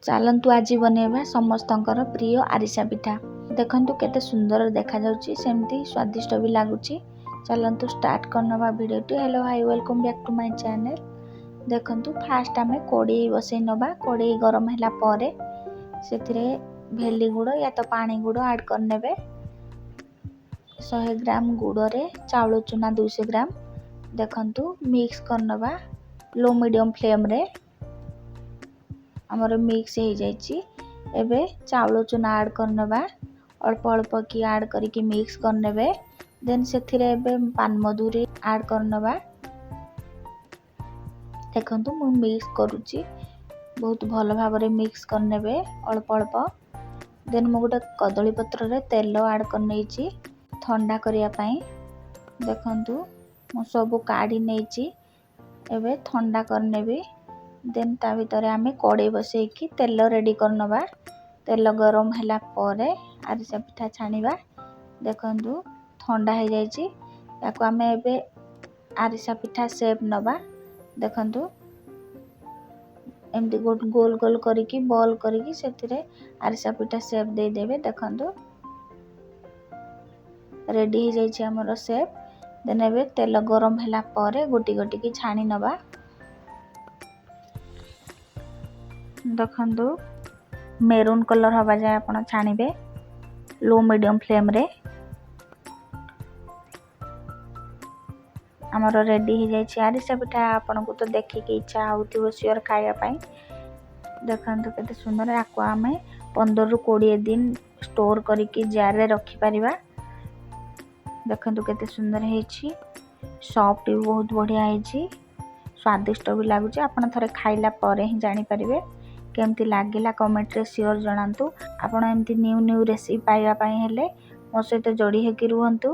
ଚାଲନ୍ତୁ ଆଜି ବନେଇବା ସମସ୍ତଙ୍କର ପ୍ରିୟ ଆରିସା ପିଠା। ଦେଖନ୍ତୁ କେତେ ସୁନ୍ଦର ଦେଖାଯାଉଛି, ସେମିତି ସ୍ୱାଦିଷ୍ଟ ବି ଲାଗୁଛି। ଚାଲନ୍ତୁ ଷ୍ଟାର୍ଟ କରିନେବା ଭିଡ଼ିଓଟି। Hello hi, welcome back to my channel. ଦେଖନ୍ତୁ, ଫାଷ୍ଟ ଆମେ କଡ଼େଇ ବସେଇ ନେବା। କଡ଼େଇ ଗରମ ହେଲା ପରେ ସେଥିରେ ଭେଲି ଗୁଡ଼ ୟା ତ ପାଣି ଗୁଡ଼ ଆଡ଼୍ କରିନେବେ। 100 ଗ୍ରାମ ଗୁଡ଼ରେ ଚାଉଳ ଚୁନା 200 ଗ୍ରାମ। ଦେଖନ୍ତୁ, ମିକ୍ସ କରିନେବା ଲୋ ମିଡ଼ିୟମ୍ ଫ୍ଲେମ୍ରେ। ଆମର ମିକ୍ସ ହେଇଯାଇଛି। ଏବେ ଚାଉଳ ଚୁନା ଆଡ଼୍ କରିନେବା, ଅଳ୍ପ ଅଳ୍ପ କି ଆଡ଼୍ କରିକି ମିକ୍ସ କରିନେବେ। ଦେନ୍ ସେଥିରେ ଏବେ ପାନମଧୁରୀ ଆଡ଼୍ କରିନେବା। ଦେଖନ୍ତୁ, ମୁଁ ମିକ୍ସ କରୁଛି। ବହୁତ ଭଲ ଭାବରେ ମିକ୍ସ କରିନେବେ ଅଳ୍ପ ଅଳ୍ପ। ଦେନ୍ ମୁଁ ଗୋଟେ କଦଳୀ ପତ୍ରରେ ତେଲ ଆଡ଼୍ କରିନେଇଛି ଥଣ୍ଡା କରିବା ପାଇଁ। ଦେଖନ୍ତୁ, ମୁଁ ସବୁ କାଢ଼ି ନେଇଛି, ଏବେ ଥଣ୍ଡା କରିନେବି। ଦେନ୍ ତା ଭିତରେ ଆମେ କଡ଼େଇ ବସେଇକି ତେଲ ରେଡ଼ି କରିନେବା। ତେଲ ଗରମ ହେଲା ପରେ ଆରିସା ପିଠା ଛାଣିବା। ଦେଖନ୍ତୁ, ଥଣ୍ଡା ହେଇଯାଇଛି। ତାକୁ ଆମେ ଏବେ ଆରିସା ପିଠା ସେପ୍ ନେବା। ଦେଖନ୍ତୁ, ଏମିତି ଗୋଲ ଗୋଲ କରିକି ବଲ୍ କରିକି ସେଥିରେ ଆରିସା ପିଠା ସେପ୍ ଦେଇଦେବେ। ଦେଖନ୍ତୁ, ରେଡ଼ି ହେଇଯାଇଛି ଆମର ସେପ୍। ଦେନ୍ ଏବେ ତେଲ ଗରମ ହେଲା ପରେ ଗୋଟି ଗୋଟିକି ଛାଣି ନେବା। ଦେଖନ୍ତୁ, ମେରୁନ୍ କଲର୍ ହେବା ଯାଏ ଆପଣ ଛାଣିବେ ଲୋ ମିଡ଼ିୟମ୍ ଫ୍ଲେମ୍ରେ। ଆମର ରେଡ଼ି ହେଇଯାଇଛି ଆରିସା ପିଠା। ଆପଣଙ୍କୁ ତ ଦେଖିକି ଇଚ୍ଛା ହେଉଥିବ ସିଓର ଖାଇବା ପାଇଁ। ଦେଖନ୍ତୁ କେତେ ସୁନ୍ଦର। ୟାକୁ ଆମେ 15ରୁ 20 ଦିନ ଷ୍ଟୋର୍ କରିକି ଜାର୍ରେ ରଖିପାରିବା। ଦେଖନ୍ତୁ କେତେ ସୁନ୍ଦର ହେଇଛି, ସଫ୍ଟ ବି ବହୁତ ବଢ଼ିଆ ହେଇଛି, ସ୍ୱାଦିଷ୍ଟ ବି ଲାଗୁଛି। ଆପଣ ଥରେ ଖାଇଲା ପରେ ହିଁ ଜାଣିପାରିବେ କେମିତି ଲାଗିଲା। କମେଣ୍ଟରେ ସିଓର ଜଣାନ୍ତୁ। ଆପଣ ଏମିତି ନ୍ୟୁ ନ୍ୟୁ ରେସିପି ପାଇବା ପାଇଁ ହେଲେ ମୋ ସହିତ ଯୋଡ଼ି ହେଇକି ରୁହନ୍ତୁ।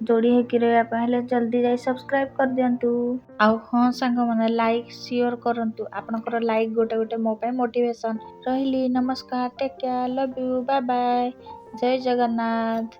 ଯୋଡ଼ି ହେଇକି ରହିବା ପାଇଁ ହେଲେ ଜଲ୍ଦି ଯାଇ ସବସ୍କ୍ରାଇବ୍ କରିଦିଅନ୍ତୁ। ଆଉ ହଁ ସାଙ୍ଗମାନେ, ଲାଇକ୍ ସିଓର କରନ୍ତୁ। ଆପଣଙ୍କର ଲାଇକ୍ ଗୋଟେ ଗୋଟେ ମୋ ପାଇଁ ମୋଟିଭେସନ୍। ରହିଲି, ନମସ୍କାର, take care, love you, bye bye, Jay Jagannath.